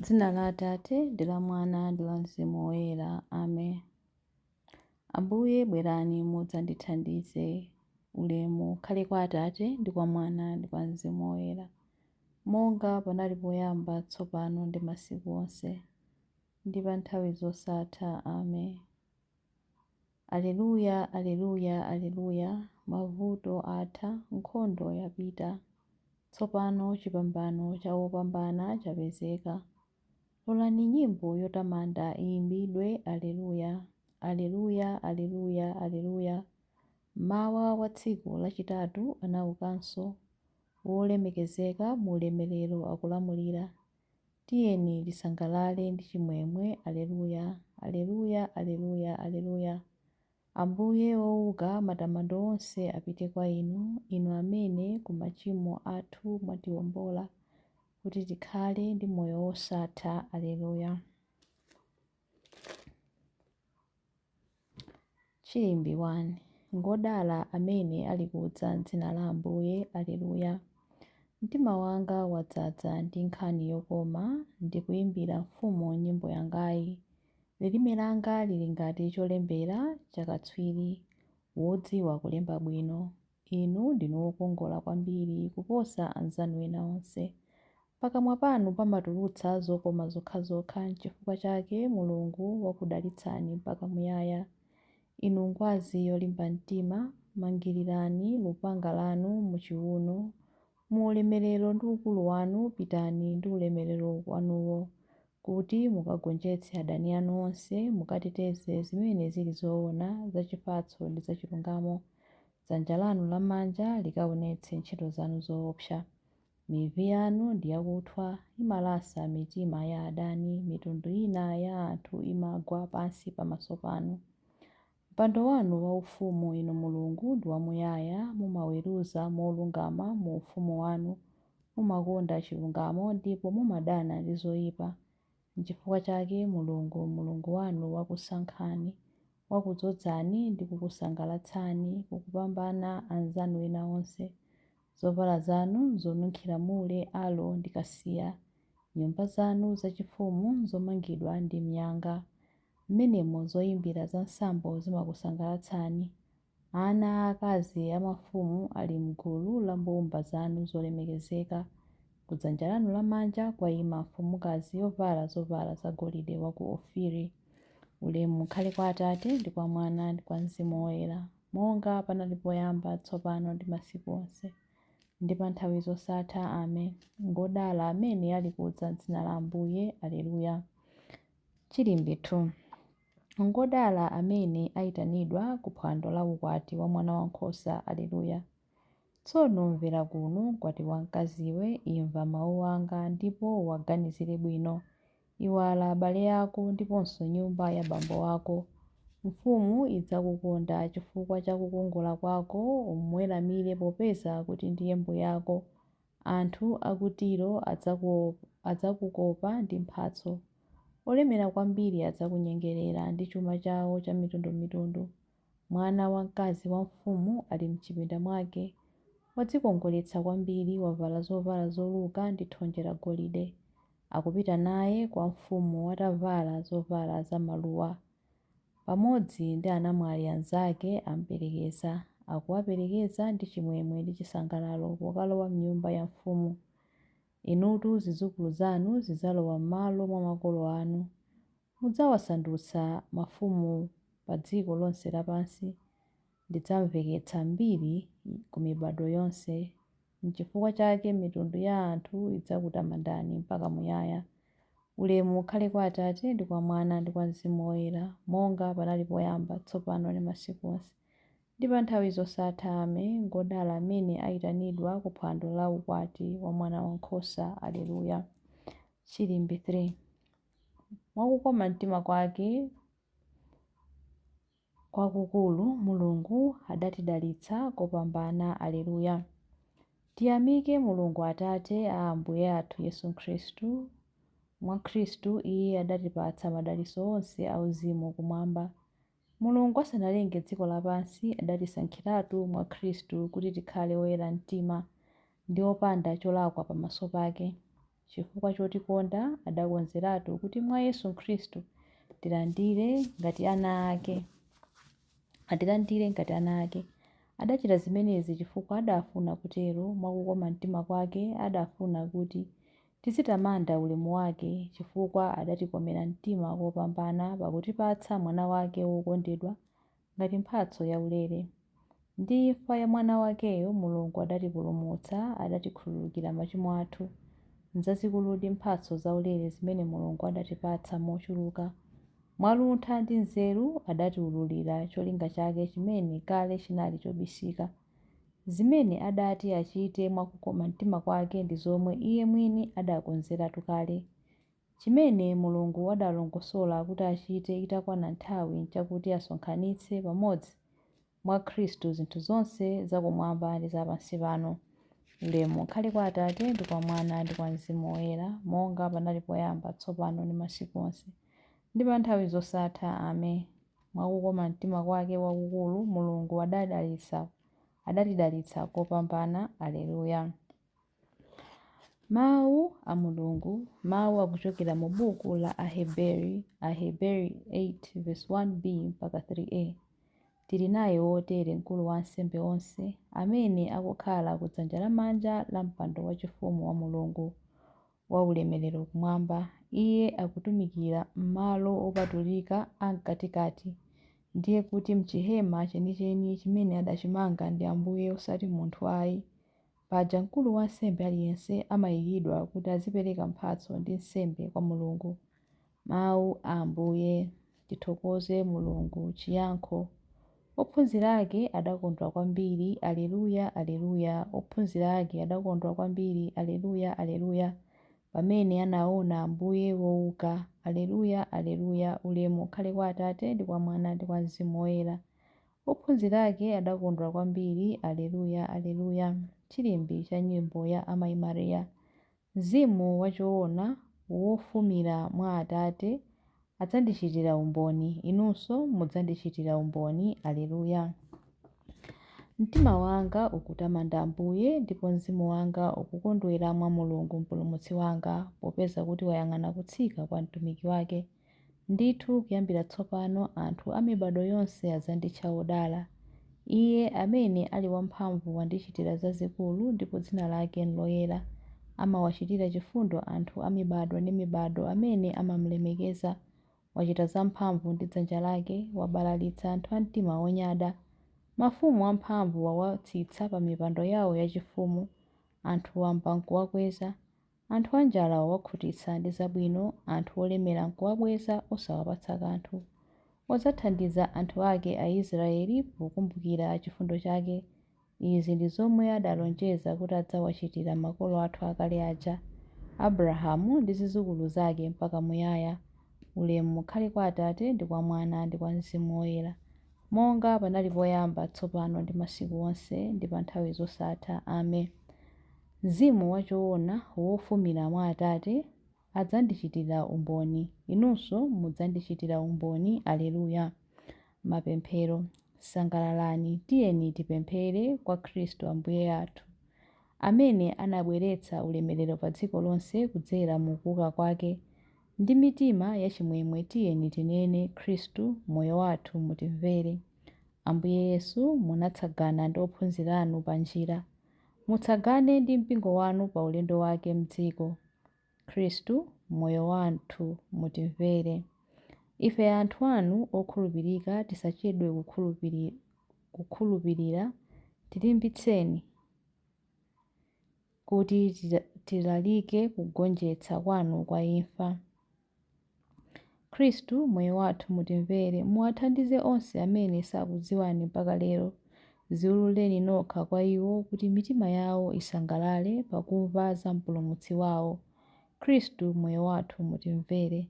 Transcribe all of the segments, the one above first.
Dzina la Atate ndi la Mwana ndi la Mzimu Woyera. Amen. Ambuye bwerani mudzandithandize. Ulemu ukhale kwa Atate ndi kwa Mwana ndi kwa Mzimu Woyera, monga panali poyamba, tsopano ndi masiku onse, ndi pa nthawi zosatha. Amen. Aleluya, aleluya, aleluya! Mavuto atha, nkhondo yapita. Tsopano chipambano cha wopambana chapezeka. Lolani nyimbo yotamanda iyimbidwe, Aleluya, Aleluya, Aleluya, Aleluya! Mmawa wa tsiku lachitatu anaukanso, wolemekezeka mu ulemerero akulamulira. Tiyeni tisangalale ndi chimwemwe, Aleluya, Aleluya, Aleluya, Aleluya! Ambuye wouka, matamando onse apite kwa Inu, Inu amene ku machimo athu mwatiwombola, kuti tikhale ndi moyo wosatha. Aleluya. Chilimbi 1. Ngodala amene alikudza m'dzina la Ambuye. Aleluya. Mtima wanga wadzaza ndi nkhani yokoma, ndikuimbira mfumu nyimbo yangayi. Lilime langa lili ngati cholembera cha katswiri wodziwa kulemba bwino. Inu ndinu wokongola kwambiri kuposa anzanu ena onse. Pakamwa panu pamatulutsa zokoma zokhazokha, n'chifukwa chake Mulungu wakudalitsani mpaka muyaya. Inu ngwazi yolimba mtima, mangirirani lupanga lanu m'chiwuno. Mu ulemerero ndi ukulu wanu pitani ndi ulemerero wanuwo, kuti mukagonjetse adani anu onse, mukateteze zimene zili zoona, zachifatso ndi zachilungamo. Dzanja lanu lamanja likaonetse ntchito zanu zoopsa. Mivi yanu ndi yakuthwa, imalasa mitima ya adani, mitundu ina ya anthu imagwa pansi pamaso panu. Mpando wanu waufumu, Inu Mulungu, ndi wamuyaya, mumaweruza molungama mu ufumu wanu, mumakonda chilungamo ndipo mumadana ndi zoyipa. N'chifukwa chake Mulungu, Mulungu wanu wakusankhani, wakudzozani ndi kukusangalatsani, kukupambana anzanu ena onse. Zovala zanu n'zonunkhira mure, aloe ndi kasiya. Nyumba zanu zachifumu n'zomangidwa ndi mnyanga. M'menemo zoyimbira za nsambo zimakusangalatsani. Ana aakazi a mafumu ali m'gulu la mbumba zanu zolemekezeka. Kudzanja lanu lamanja kwaima mfumukazi yovala zovala zagolide wa ku Ofiri. Ulemu ukhale kwa Atate, ndi kwa Mwana, ndi kwa Mzimu Woyera, monga panali poyamba, tsopano ndi masiku onse, ndi pa nthawi zosatha. Amen. Ngodala amene alikudza m'dzina la Ambuye. Aleluya. Chilimbi 2. Ngodala amene aitanidwa ku phwando la ukwati wa Mwanawankhosa. Aleluya. Tsono mvera kuno, mkwati wamkaziwe, imva mau anga, ndipo uwaganizire bwino. Iwala abale ako ndiponso nyumba ya bambo ako. Mfumu idzakukonda chifukwa cha kukongola kwako, umuweramire popeza kuti ndiye mbuyako. Anthu a ku Tiro adzakukopa ndi mphatso. Olemera kwambiri adzakunyengerera ndi chuma chawo chamitundumitundu. Mwana wamkazi wa mfumu ali m'chipinda mwake. Wadzikongoletsa kwambiri, wavala zovala zoluka ndi thonje lagolide. Akupita naye kwa mfumu atavala zovala zamaluwa. Pamodzi ndi anamwali anzake amperekeza. Akuwaperekeza ndi chimwemwe ndi chisangalalo pokalowa m'nyumba ya mfumu. Inutu zidzukulu zanu zidzalowa m'malo mwa makolo anu. Mudzawasandutsa mafumu pa dziko lonse lapansi. Ndidzamveketsa mbiri ku mibadwo yonse. N'chifukwa chake mitundu ya anthu idzakutamandani mpaka muyaya. Ulemu ukhale kwa Atate, ndi kwa Mwana, ndi kwa Mzimu Woyera, monga panali poyamba, tsopano ndi masiku onse, ndi pa nthawi zosatha. Amen. Ngodala amene aitanidwa ku phwando la ukwati wa Mwanawankhosa. Aleluya. Chilimbi 3. Mwakukoma mtima kwake kwakukulu, Mulungu adatidalitsa kopambana. Aleluya. Tiyamike Mulungu Atate a Ambuye athu Yesu Khristu. Mwa Khristu Iye adatipatsa madalitso onse auzimu kumwamba. Mulungu asanalenge dziko lapansi adatisankhiratu mwa Khristu kuti tikhale oyera mtima ndi opanda cholakwa pamaso pake. Chifukwa chotikonda, adakonzeratu kuti mwa Yesu Khristu tilandire ngati ana ake. Atilandire ngati ana ake. Adachita zimenezi chifukwa adafuna kutero. Mwa kukoma mtima kwake adafuna kuti tizitamanda ulemu wake, chifukwa adatikomera mtima kopambana pakutipatsa Mwana wake wokondedwa ngati mphatso yaulere. Ndi imfa ya Mwana wakeyo Mulungu adatipulumutsa, adatikhululukira machimo athu. Nzazikuludi mphatso zaulere zimene Mulungu adatipatsa mochuluka. Mwaluntha ndi nzeru adatiwululira cholinga chake chimene kale chinali chobisika. Zimene adati achite mwa kukoma mtima kwake ndi zomwe Iye mwini adakonzeratu kale. Chimene Mulungu adalongosola kuti achite itakwana nthawi nchakuti asonkhanitse pamodzi mwa Khristu zinthu zonse zakumwamba ndi za pansi pano. Ulemu ukhale kwa Atate ndi kwa Mwana ndi kwa Mzimu Woyera, monga panali poyamba, tsopano ndi masiku onse, ndi pa nthawi zosatha. Amen. Mwa kukoma mtima kwake kwakukulu Mulungu adatidalitsa kopambana. Alleluya. Mawu a Mulungu. Mawu akuchokera mu buku la Aheberi, Aheberi 8 verse 1b mpaka 3a. Tili naye wotere mkulu wa ansembe onse, amene akukhala ku dzanja lamanja la mpando wachifumu wa Mulungu wa ulemerero kumwamba. Iye akutumikira m'malo opatulika am'katikati, ndiye kuti m'chihema chenicheni chimene adachimanga ndi Ambuye osati munthu ayi. Paja mkulu wa ansembe aliyense amaikidwa kuti azipereka mphatso ndi nsembe kwa Mulungu. Mawu a Ambuye. Tithokoze Mulungu. Chiyankho. Ophunzira ake adakondwa kwambiri. Alleluya, Alleluya. Ophunzira ake adakondwa kwambiri. Alleluya, Alleluya. Pamene anaona Ambuye wouka. Alleluya, Alleluya. Ulemu ukhale kwa Atate ndi kwa Mwana ndi kwa Mzimu Woyera. Ophunzira ake adakondwa kwambiri. Alleluya, Alleluya. Chilimbi cha nyimbo ya Amayi Maria. Mzimu wachoona, wofumira mwa Atate, adzandichitira umboni. Inunso mudzandichitira umboni. Alleluya. Mtima wanga ukutamanda Ambuye, ndipo mzimu wanga ukukondwera mwa Mulungu Mpulumutsi wanga, popeza kuti wayang'ana kutsika kwa mtumiki wake. Ndithu kuyambira tsopano anthu a mibadwo yonse adzanditcha wodala. Iye amene ali wamphamvu wandichitira zazikulu, ndipo dzina lake nloyera. Amawachitira chifundo anthu a mibadwo ndi mibadwo amene amamlemekeza. Wachita zamphamvu ndi dzanja lake, wabalalitsa anthu a mtima wonyada. Mafumu amphamvu wawatsitsa pa mipando yawo yachifumu, anthu wamba nkuwakweza. Anthu anjala wawakhutitsa ndi zabwino, anthu olemera nkuwabweza osawapatsa kanthu. Wadzathandiza anthu ake Aisraeli pokumbukira chifundo chake. Izi ndi zomwe adalonjeza kuti adzawachitira makolo athu akale aja, Abrahamu ndi zidzukulu zake mpaka muyaya. Ulemu ukhale kwa Atate ndi kwa Mwana ndi kwa Mzimu Woyera, monga panali poyamba, tsopano ndi masiku onse, ndi pa nthawi zosatha. Amen. Mzimu wachoona, wofumira mwa Atate, adzandichitira umboni. Inunso mudzandichitira umboni. Alleluya. Mapemphero. Sangalalani, tiyeni tipemphere kwa Khristu Ambuye athu, amene anabweretsa ulemerero pa dziko lonse kudzera mu kuuka kwake. Ndi mitima yachimwemwe tiyeni tinene, Khristu, moyo wathu, mutimvere. Ambuye Yesu, munatsagana ndi ophunzira anu pa njira. Mutsagane ndi mpingo wanu pa ulendo wake m'dziko. Khristu, moyo wathu, mutimvere. Ife anthu anu okhulupirika tisachedwe kukhulupirira, tilimbitseni kuti tilalike kugonjetsa kwanu kwa imfa. Khristu, moyo wathu, mutimvere. Muwathandize onse amene sakudziwani mpaka lero. Dziwululeni nokha kwa iwo kuti mitima yawo isangalale pakumva za Mpulumutsi wawo. Khristu, moyo wathu, mutimvere.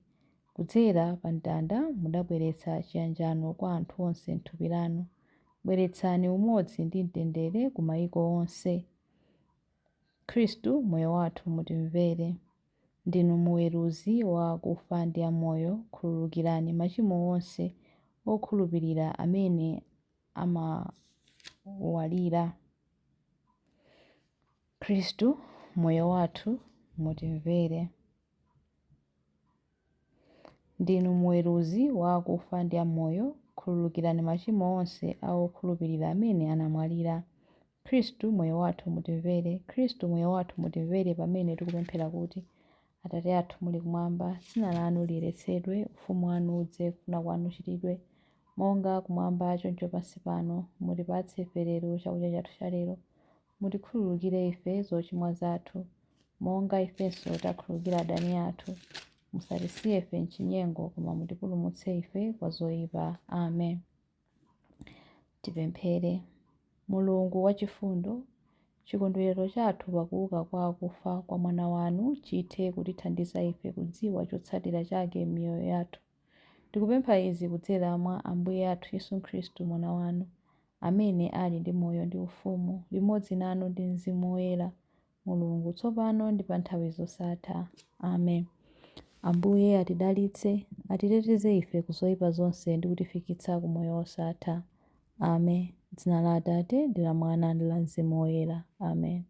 Kudzera pa mtanda mudabweretsa chiyanjano kwa anthu onse m'thupi lanu. Bweretsani umodzi ndi mtendere ku mayiko onse. Khristu, moyo wathu, mutimvere. Ndinu muweruzi wa akufa ndi amoyo, khululukirani machimo onse okhulupirira amene amawalira. Khristu, moyo wathu, mutimvere. Ndinu muweruzi wa akufa ndi amoyo, khululukirani machimo onse a okhulupirira amene anamwalira. Khristu moyo wathu mutimvere. Khristu moyo wathu mutimvere pamene tikupemphera kuti: Atate athu muli kumwamba, dzina lanu liyeretsedwe, ufumu wanu udze, kufuna kwanu kuchitidwe, monga kumwamba choncho pansi pano. Mutipatse ife lero chakudya chathu cha lero. Mutikhululukire ife zochimwa zathu, monga ifenso takhululukira adani athu. Musatisiye ife m'chinyengo, koma mutipulumutse ife kwa zoyipa. Amen. Tipemphere. Mulungu wachifundo, chikondwerero chathu pakuuka kwa akufa kwa Mwana wanu chithe kutithandiza ife kudziwa chotsatira chake m'miyoyo yathu. Tikupempha izi kudzera mwa Ambuye athu Yesu Khristu Mwana wanu, amene ali ndi moyo ndi ufumu, limodzi nanu ndi Mzimu Woyera, Mulungu, tsopano ndi pa nthawi zosatha. Amen. Ambuye atidalitse, atiteteze ife ku zoyipa zonse ndi kutifikitsa ku moyo wosatha. Amen. Dzina la Atate ndi la Mwana ndi la Mzimu Woyera. Amen.